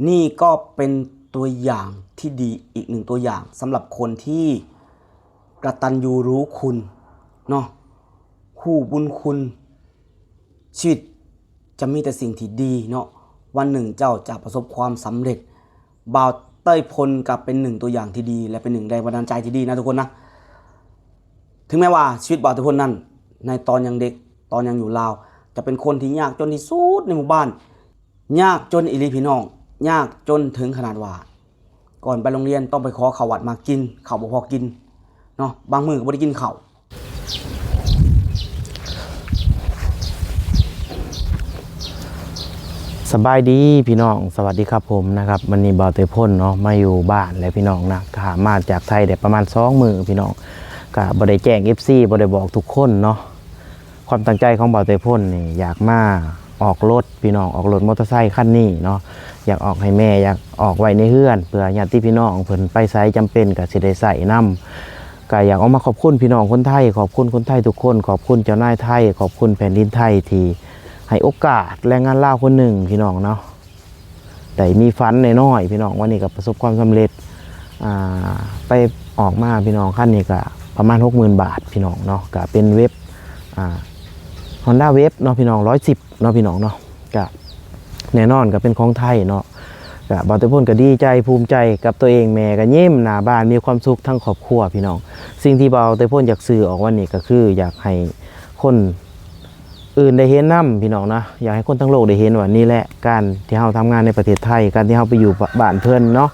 ນີ້ກໍເປັນຕົວຢ່າງທີ່ດີອີກໜຶ່ງຕົວຢ່າງ ສຳລັບຄົນທີ່ກະຕັນຍູຮູ້ຄຸນເນາະ, ຮູ້ບຸນຄຸນ, ຊີວິດຈະມີແຕ່ສິ່ງທີ່ດີເນາະ, ວັນໜຶ່ງເຈົ້າຈະປະສົບຄວາມສຳເລັດ. ບ່າວເຕີຍພົນກໍເປັນໜຶ່ງຕົວຢ່າງທີ່ດີ ແລະ ເປັນໜຶ່ງແຮງບັນດານໃຈທີ່ດີນະທຸກຄົນນະ. ເຖິງແມ່ນວ່າຊີວິດບ່າວເຕີຍພົນນັ້ນ ໃນຕອນຍັງເດັກ, ຕອນຍັງຢູ່ລາວ ຈະເປັນຄົນທີ່ຍາກຈົນທີ່ສຸດໃນໝູ່ບ້ານ, ຍາກຈົນອີ່ຫຼີພີ່ນ້ອງ, ຍາກຈົນເຖິງຂະໜາດວ່າ ກ່ອນໄປໂຮງຮຽນຕ້ອງໄປຂໍເຂົ້າວັດມາກິນ, ເຂົ້າບໍ່ພໍກິນເນາະ, ບາງມື້ກໍບໍ່ໄດ້ກິນເຂົ້າ. ສະບາຍດີພີ່ນ້ອງ, ສະຫວັດດີຄັບຜົມນະຄັບ. ມື້ນີ້ບ່າວເຕີຍພົນເນາະ ມາຢູ່ບ້ານແລ້ວພີ່ນ້ອງນະ, ຂ້າມາຈາກໄທໄດ້ປະມານສອງມື້ພີ່ນ້ອງ, ກະບໍ່ໄດ້ແຈ້ງເອັຟຊີ, ບໍ່ໄດ້ບອກທຸກຄົນເນາະ. ຄວາມຕັ້ງໃຈຂອງບ່າວເຕີຍພົນນີ້ ຢາກມາອອກລົດພີ່ນ້ອງ, ອອກລົດມໍເຕີໄຊຄັນນີ້ເນາະ, ຢາກອອກໃຫ້ແມ່, ຢາກອອກໄວ້ໃນເຮືອນ ເພື່ອຍາດຕິພີ່ນ້ອງເພິ່ນໄປໃສຈຳເປັນກໍຊິໄດ້ໃຊ້ນຳ. ກໍຢາກອອກມາຂອບຄຸນພີ່ນ້ອງຄົນໄທ, ຂອບຄຸນຄົນໄທທຸກຄົນ, ຂອບຄຸນເຈົ້ານາຍໄທ, ຂອບຄຸນແຜ່ນດິນໄທທີ່ໃຫ້ໂອກາດແຮງງານລາວຄົນໜຶ່ງພີ່ນ້ອງເນາະ ໄດ້ມີຝັນນ້ອຍໆພີ່ນ້ອງ, ວັນນີ້ກໍປະສົບຄວາມສຳເລັດ. ອ່າ ໄປອອກມາພີ່ນ້ອງ, ຄັນນີ້ກໍປະມານຫົກໝື່ນບາດພີ່ນ້ອງເນາະ, ກໍເປັນເວັບ ອ່າ ຮອນດ້າເວັບເນາະພີ່ນ້ອງ, ຮ້ອຍສິບເນາະພີ່ນ້ອງເນາະ, ກໍແນ່ນອນກໍເປັນຂອງໄທເນາະ. ກໍບ່າວເຕີຍພົນກໍດີໃຈພູມໃຈກັບຕົວເອງ, ແມ່ກໍຍິ້ມໜ້າບານ ມີຄວາມສຸກທັງຄອບຄົວພີ່ນ້ອງ. ສິ່ງທີ່ບ່າວເຕີຍພົນຢາກສື່ອອກວັນນີ້ກໍຄື ຢາກໃຫ້ຄົນ ອື່ນໄດ້ເຫັນນຳພີ່ນ້ອງນະ, ຢາກໃຫ້ຄົນທັງໂລກໄດ້ເຫັນວ່ານີ້ແຫຼະ ການທີ່ເຮົາທຳງານໃນປະເທດໄທ, ການທີ່ເຮົາໄປຢູ່ບ້ານເພິ່ນເນາະ,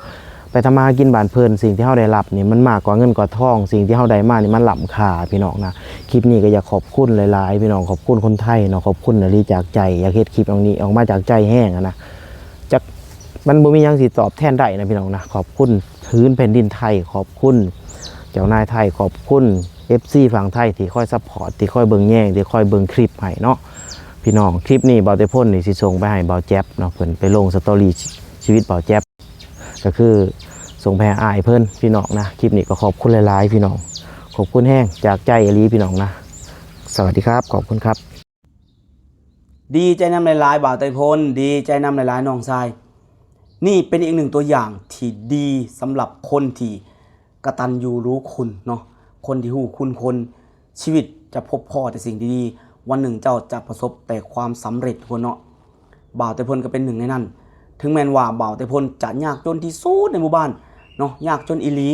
ໄປທຳມາຫາກິນບ້ານເພິ່ນ, ສິ່ງທີ່ເຮົາໄດ້ຮັບນີ້ ມັນມາກກວ່າເງິນກວ່າທອງ, ສິ່ງທີ່ເຮົາໄດ້ມານີ້ມັນລ້ຳຄ່າພີ່ນ້ອງນະ. ຄລິບນີ້ກໍຢາກຂອບຄຸນຫຼາຍໆພີ່ນ້ອງ, ຂອບຄຸນຄົນໄທເນາະ, ຂອບຄຸນອີ່ຫຼີຈາກໃຈ, ຢາກເຮັດຄລິບອັນນີ້ອອກມາຈາກໃຈແຮງຫັ້ນນະ. ຈັກມັນບໍ່ມີຫຍັງຊິຕອບແທນໄດ້ນະພີ່ນ້ອງນະ, ຂອບຄຸນ ພື້ນແຜ່ນດິນໄທ, ຂອບຄຸນເຈົ້ານາຍໄທ, ຂອບຄຸນເອັຟຊີຝັ່ງໄທທີ່ຄອຍຊັບພອດ, ທີ່ຄອຍເບິ່ງແຍງ, ທີ່ຄອຍເບິ່ງຄລິບໃຫ້ເນາະພີ່ນ້ອງ. ຄລິບນີ້ບ່າວເຕີຍພົນນີ້ຊິສົ່ງໄປໃຫ້ບ່າວແຈັບເນາະ, ເພິ່ນໄປລົງສະຕໍຣີຊີວິດບ່າວແຈັບ, ກໍຄືສົ່ງໄປໃຫ້ອ້າຍເພິ່ນພີ່ນ້ອງນະ. ຄລິບນີ້ກໍຂອບຄຸນຫຼາຍໆພີ່ນ້ອງ, ຂອບຄຸນແຮງຈາກໃຈອີ່ຫຼີພີ່ນ້ອງນະ. ສະຫວັດດີຄັບ, ຂອບຄຸນຄັບ. ດີໃຈນຳຫຼາຍໆ ບ່າວໄຕພົນ, ດີໃຈນຳຫຼາຍໆ ນ້ອງຊາຍ. ນີ້ເປັນອີກໜຶ່ງຕົວຢ່າງທີ່ດີສຳລັບຄົນທີ່ກະຕັນຍູຮູ້ຄຸນເນາະ, ຄົນທີ່ຮູ້ຄຸນຄົນ, ຊີວິດຈະພົບພໍ້ແຕ່ສິ່ງດີໆ, ວັນໜຶ່ງເຈົ້າຈະປະສົບແຕ່ຄວາມສຳເລັດພຸ້ນເນາະ. ບ່າວໄຕພົນກໍເປັນໜຶ່ງໃນນັ້ນ, ເຖິງແມ່ນວ່າບ່າວໄຕພົນຈະຍາກຈົນທີ່ສຸດໃນໝູ່ບ້ານເນາະ, ຍາກຈົນອີ່ຫຼີ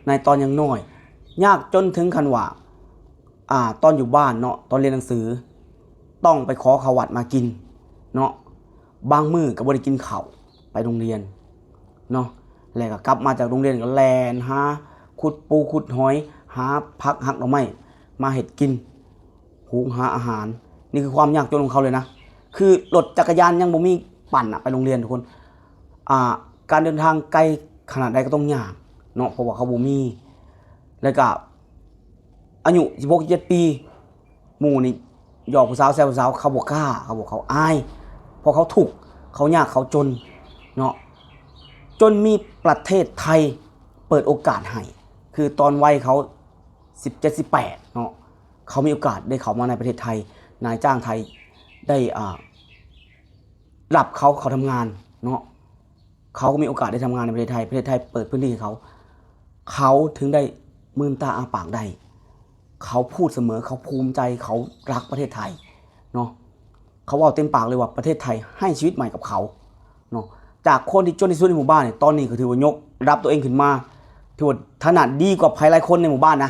ໃນຕອນຍັງນ້ອຍ, ຍາກຈົນເຖິງຂັ້ນວ່າ ອ່າ ຕອນຢູ່ບ້ານເນາະ, ຕອນຮຽນໜັງສື ຕ້ອງໄປຂໍເຂົ້າວັດມາກິນເນາະ, ບາງມື້ກໍບໍ່ໄດ້ກິນເຂົ້າ, ໄປໂຮງຮຽນເນາະ, ແລ້ວກໍກັບມາຈາກໂຮງຮຽນກໍແລ່ນຫາ ຂຸດປູຂຸດຫອຍ, ຫາຜັກຫັກໜໍ່ໄມ້ມາເຮັດກິນ, ຫູຫາອາຫານ. ນີ້ຄືຄວາມຍາກຈົນຂອງເຂົາເລີຍນະ, ຄືລົດຈັກກະຍານຍັງບໍ່ມີປັ່ນນະ ໄປໂຮງຮຽນທຸກຄົນ. ອ່າ ການເດີນທາງໄກຂະໜາດໃດກໍຕ້ອງຍາກເນາະ, ເພາະວ່າເຂົາບໍ່ມີ. ແລ້ວກໍອາຍຸສິບຫົກ ສິບເຈັດປີ ໝູ່ນີ້ຫຍອກຜູ້ສາວ ແຊວຜູ້ສາວ, ເຂົາບໍ່ກ້າ, ເຂົາບໍ່, ເຂົາອາຍ, ເພາະເຂົາທຸກ, ເຂົາຍາກ, ເຂົາຈົນເນາະ, ຈົນມີປະເທດໄທເປີດໂອກາດໃຫ້, ຄືຕອນໄວເຂົາສິບເຈັດ ສິບແປດເນາະ, ເຂົາມີໂອກາດໄດ້ເຂົ້າມາໃນປະເທດໄທ, ນາຍຈ້າງໄທໄດ້ ອ່າ ຮັບເຂົາເຂົ້າທຳງານເນາະ. ເຂົາກໍມີໂອກາດໄດ້ທຳງານໃນປະເທດໄທ, ປະເທດໄທເປີດພື້ນທີ່ໃຫ້ເຂົາ, ເຂົາເຖິງໄດ້ມືນຕາອ້າປາກໄດ້. ເຂົາພູດສະເໝີ, ເຂົາພູມໃຈ, ເຂົາຮັກປະເທດໄທເນາະ. ເຂົາເວົ້າເຕັມປາກເລີຍວ່າປະເທດໄທໃຫ້ຊີວິດໃໝ່ກັບເຂົາເນາະ. ຈາກຄົນທີ່ຈົນທີ່ສຸດໃນໝູ່ບ້ານນີ້, ຕອນນີ້ກໍຖືວ່າຍົກລະດັບຕົວເອງຂຶ້ນມາ, ຖືວ່າຖານະດີກວ່າໃຜຫຼາຍຄົນໃນໝູ່ບ້ານນະ.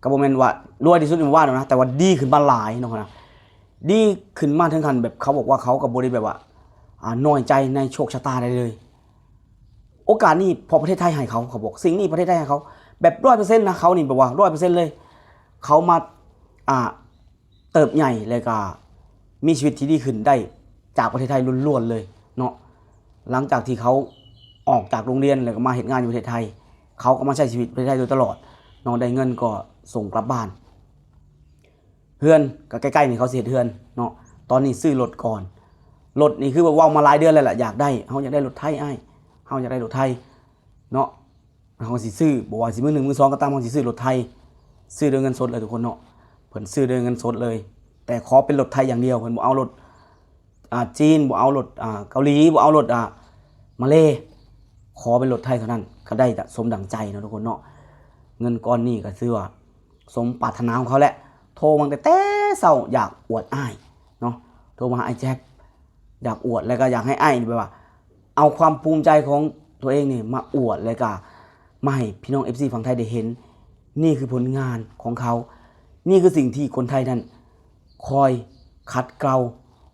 ກໍບໍ່ແມ່ນວ່າລວຍທີ່ສຸດໃນໝູ່ບ້ານດອກນະ, ແຕ່ວ່າດີຂຶ້ນມາຫຼາຍເນາະນະ. ດີຂຶ້ນມາເຖິງຂັ້ນແບບເຂົາບອກວ່າເຂົາກໍບໍ່ໄດ້ແບບວ່າ ອ່າ ນ້ອຍໃຈໃນໂຊກຊະຕາໃດເລີຍ. ໂອກາດນີ້ເພາະປະເທດໄທໃຫ້ເຂົາ, ເຂົາບອກສິ່ງນີ້ປະເທດໄທໃຫ້ເຂົາ, ແບບຮ້ອຍເປີເຊັນນະ, ເຂົານີ້ແບບວ່າຮ້ອຍເປີເຊັນເລີຍ. ເຂົາມາ ອ່າ ເຕີບໃຫຍ່ ແລ້ວກໍມີຊີວິດທີ່ດີຂຶ້ນໄດ້ຈາກປະເທດໄທລ້ວນໆເລີຍເນາະ. ຫຼັງຈາກທີ່ເຂົາອອກຈາກໂຮງຮຽນ ແລ້ວກໍມາເຮັດງານຢູ່ປະເທດໄທ, ເຂົາກໍມາໃຊ້ຊີວິດປະເທດໄທໂດຍຕະຫຼອດເນາະ, ໄດ້ເງິນກໍສົ່ງກັບບ້ານ. ເຮືອນກໍໃກ້ໆນີ້ ເຂົາຊິເຮັດເຮືອນເນາະ. ຕອນນີ້ຊື້ລົດກ່ອນ, ລົດນີ້ຄືວ່າເວົ້າມາຫຼາຍເດືອນແລ້ວລະ, ຢາກໄດ້, ເຮົາຢາກໄດ້ລົດໄທອ້າຍ, ເຮົາຢາກໄດ້ລົດໄທເນາະ. ເຮົາຊິຊື້, ບໍ່ວ່າຊິມືໜຶ່ງມືສອງກໍຕາມ, ເຮົາຊິຊື້ລົດໄທ, ຊື້ດ້ວຍເງິນສົດເລີຍທຸກຄົນເນາະ. ເພິ່ນຊື້ດ້ວຍເງິນສົດເລີຍ, ແຕ່ຂໍເປັນລົດໄທຢ່າງດຽວ, ເພິ່ນບໍ່ເອົາລົດ ອ່າ ຈີນ ບໍ່ເອົາລົດ ອ່າ ເກົາຫຼີ ບໍ່ເອົາລົດ ອ່າ ມາເລ ຂໍເປັນລົດໄທເທົ່ານັ້ນ ກໍໄດ້ສະ ສົມດັ່ງໃຈເນາະທຸກຄົນເນາະ. ເງິນກ້ອນນີ້ກໍຖືວ່າສົມປາດຖະໜາຂອງເຂົາແຫຼະ. ໂທມາຕັ້ງແຕ່ເຊົ້າ ຢາກອວດອ້າຍເນາະ ໂທມາຫາອ້າຍແຈັບ ຢາກອວດ ແລ້ວກໍຢາກໃຫ້ອ້າຍແບບວ່າ ເອົາຄວາມພູມໃຈຂອງຕົວເອງນີ້ມາອວດ ແລ້ວກໍມາໃຫ້ພີ່ນ້ອງເອັຟຊີຝັ່ງໄທໄດ້ເຫັນ. ນີ້ຄືຜົນງານຂອງເຂົາ ນີ້ຄືສິ່ງທີ່ຄົນໄທນັ້ນຄອຍຂັດເກົາ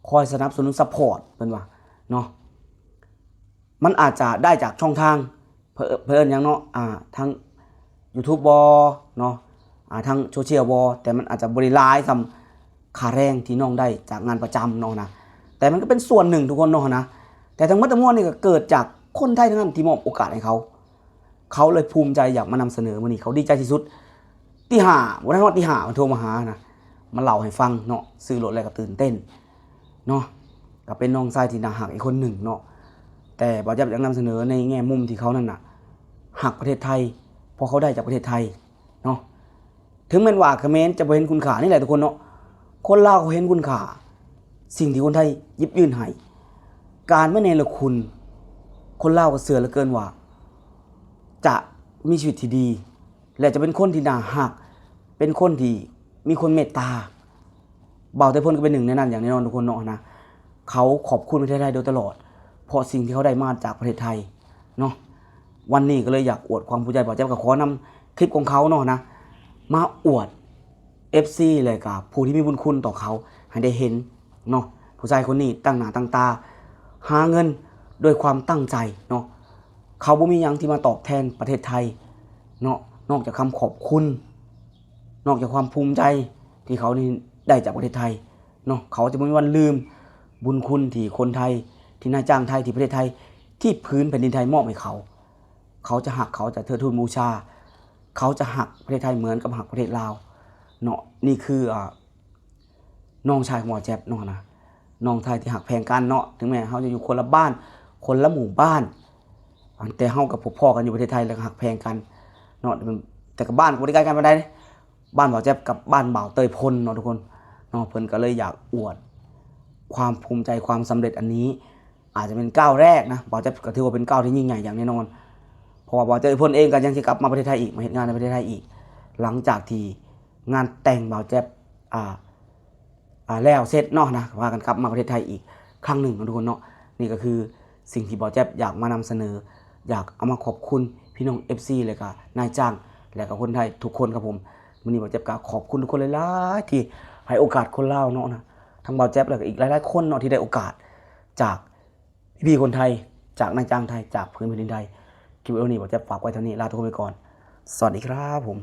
ຄອຍສະໜັບສະໜູນ ຊັບພອດ ເພິ່ນວ່າເນາະ. ມັນອາດຈະໄດ້ຈາກຊ່ອງທາງ ເພິ່ນ ເພິ່ນເອີ້ນຫຍັງເນາະ ອ່າ ທາງຢູທູບບໍເນາະ ອ່າ ທາງໂຊຊຽວບໍ ແຕ່ມັນອາດຈະບໍ່ໄດ້ຫຼາຍສ່ຳຄ່າແຮງທີ່ນ້ອງໄດ້ຈາກງານປະຈຳເນາະນະ. ແຕ່ມັນກໍເປັນສ່ວນໜຶ່ງທຸກຄົນເນາະນະ. ແຕ່ທັງໝົດທັງມວນນີ້ກໍເກີດຈາກຄົນໄທທັງນັ້ນທີ່ມອບໂອກາດໃຫ້ເຂົາ ເຂົາເລີຍພູມໃຈຢາກມານຳສະເໜີ. ມື້ນີ້ເຂົາດີໃຈທີ່ສຸດ ຕີຫ້າ ບໍ່ທັນຮອດຕີຫ້າ ມັນໂທມາຫານະ ມາເລົ່າໃຫ້ຟັງເນາະ. ຊື້ລົດແລ້ວກໍຕື່ນເຕັ້ນເນາະ ກໍເປັນນ້ອງຊາຍທີ່ໜ້າຮັກອີກຄົນໜຶ່ງເນາະ. ແຕ່ບ່າວແຈັບຢາກນຳສະເໜີໃນແງ່ມຸມທີ່ເຂົານັ້ນນະ ຮັກປະເທດໄທ ເພາະເຂົາໄດ້ຈາກປະເທດໄທເນາະ. ເຖິງແມ່ນວ່າຂະເໝນຈະບໍ່ເຫັນຄຸນຄ່ານີ້ແຫຼະທຸກຄົນເນາະ ຄົນລາວເຂົາເຫັນຄຸນຄ່າສິ່ງທີ່ຄົນໄທຢິບຍື່ນໃຫ້. ການມາເນລະຄຸນ ຄົນລາວກໍເຊື່ອເຫຼືອເກີນວ່າຈະມີຊີວິດທີ່ດີ ແລະ ຈະເປັນຄົນທີ່ໜ້າຮັກ ເປັນຄົນທີ່ມີຄົນເມດຕາ. ບ່າວໄຕພົນກໍເປັນໜຶ່ງໃນນັ້ນຢ່າງແນ່ນອນທຸກຄົນເນາະນະ. ເຂົາຂອບຄຸນປະເທດໄທໂດຍຕະຫຼອດ ເພາະສິ່ງທີ່ເຂົາໄດ້ມາຈາກປະເທດໄທເນາະ. ວັນນີ້ກໍເລີຍຢາກອວດຄວາມພູມໃຈ. ບ່າວແຈັບກໍຂໍນຳຄລິບຂອງເຂົາເນາະນະ ມາອວດເອັຟຊີ ແລະ ກໍຜູ້ທີ່ມີບຸນຄຸນຕໍ່ເຂົາໃຫ້ໄດ້ເຫັນເນາະ. ຜູ້ຊາຍຄົນນີ້ຕັ້ງໜ້າຕັ້ງຕາຫາເງິນດ້ວຍຄວາມຕັ້ງໃຈເນາະ. ເຂົາບໍ່ມີຫຍັງທີ່ມາຕອບແທນປະເທດໄທເນາະ ນອກຈາກຄຳຂອບຄຸນ ນອກຈາກຄວາມພູມໃຈທີ່ເຂົານີ້ໄດ້ຈາກປະເທດໄທເນາະ. ເຂົາຈະບໍ່ມີວັນລືມບຸນຄຸນທີ່ຄົນໄທ ທີ່ນາຍຈ້າງໄທ ທີ່ປະເທດໄທ ທີ່ຜືນແຜ່ນດິນໄທມອບໃຫ້ເຂົາ. ເຂົາຈະຮັກ ເຂົາຈະເທີດທູນບູຊາ ເຂົາຈະຮັກປະເທດໄທເໝືອນກັບຮັກປະເທດລາວເນາະ. ນີ້ຄື ອ່າ ນ້ອງຊາຍຂອງບ່າວແຈັບເນາະນະ ນ້ອງຊາຍທີ່ຮັກແພງກັນເນາະ. ເຖິງແມ່ນເຮົາຈະຢູ່ຄົນລະບ້ານ ຄົນລະໝູ່ບ້ານ ອັນ ແຕ່ເຮົາກໍພົບພໍ້ກັນຢູ່ປະເທດໄທ ແລ້ວກໍຮັກແພງກັນເນາະ. ແຕ່ກັບບ້ານກໍບໍ່ໄດ້ໃກ້ກັນປານໃດເດ້ ບ້ານບ່າວແຈັບກັບບ້ານບ່າວເຕີຍພົນເນາະທຸກຄົນເນາະ. ເພິ່ນກໍເລີຍຢາກອວດຄວາມພູມໃຈ ຄວາມສຳເລັດອັນນີ້. ອາດຈະເປັນກ້າວແລກນະ ບ່າວແຈັບກໍຖືວ່າເປັນກ້າວທີ່ຍິ່ງໃຫຍ່ຢ່າງແນ່ນອນ ເພາະວ່າບ່າວແຈັບເພິ່ນເອງກໍຍັງຊິກັບມາປະເທດໄທອີກ ມາເຮັດງານໃນປະເທດໄທອີກ ຫຼັງຈາກທີ່ງານແຕ່ງບ່າວແຈັບ ອ່າ ອ່າ ແລ້ວເສັດເນາະນະ ພາກັນກັບມາປະເທດໄທອີກຄັ້ງໜຶ່ງເນາະທຸກຄົນເນາະ. ນີ້ກໍຄືສິ່ງທີ່ບ່າວແຈັບຢາກມານຳສະເໜີ ຢາກເອົາມາຂອບຄຸນພີ່ນ້ອງເອັຟຊີ ແລະກະນາຍຈ້າງ ແລະກະຄົນໄທທຸກຄົນຄັບຜົມ. ມື້ນີ້ບ່າວແຈັບກະຂອບຄຸນທຸກຄົນຫຼາຍໆ ທີ່ໃຫ້ໂອກາດຄົນລາວເນາະນະ ທັງບ່າວແຈັບ ແລະກະອີກຫຼາຍໆຄົນເນາະ ທີ່ໄດ້ໂອກາດຈາກພີ່ໆຄົນໄທ ຈາກນາຍຈ້າງໄທ ຈາກພື້ນແຜ່ນດິນໄທ. ຄລິບວິດີໂອນີ້ບ່າວແຈັບຝາກໄວ້ເທົ່ານີ້ ລາທຸກຄົນໄປກ່ອນ ສະຫວັດດີຄັບຜົມ.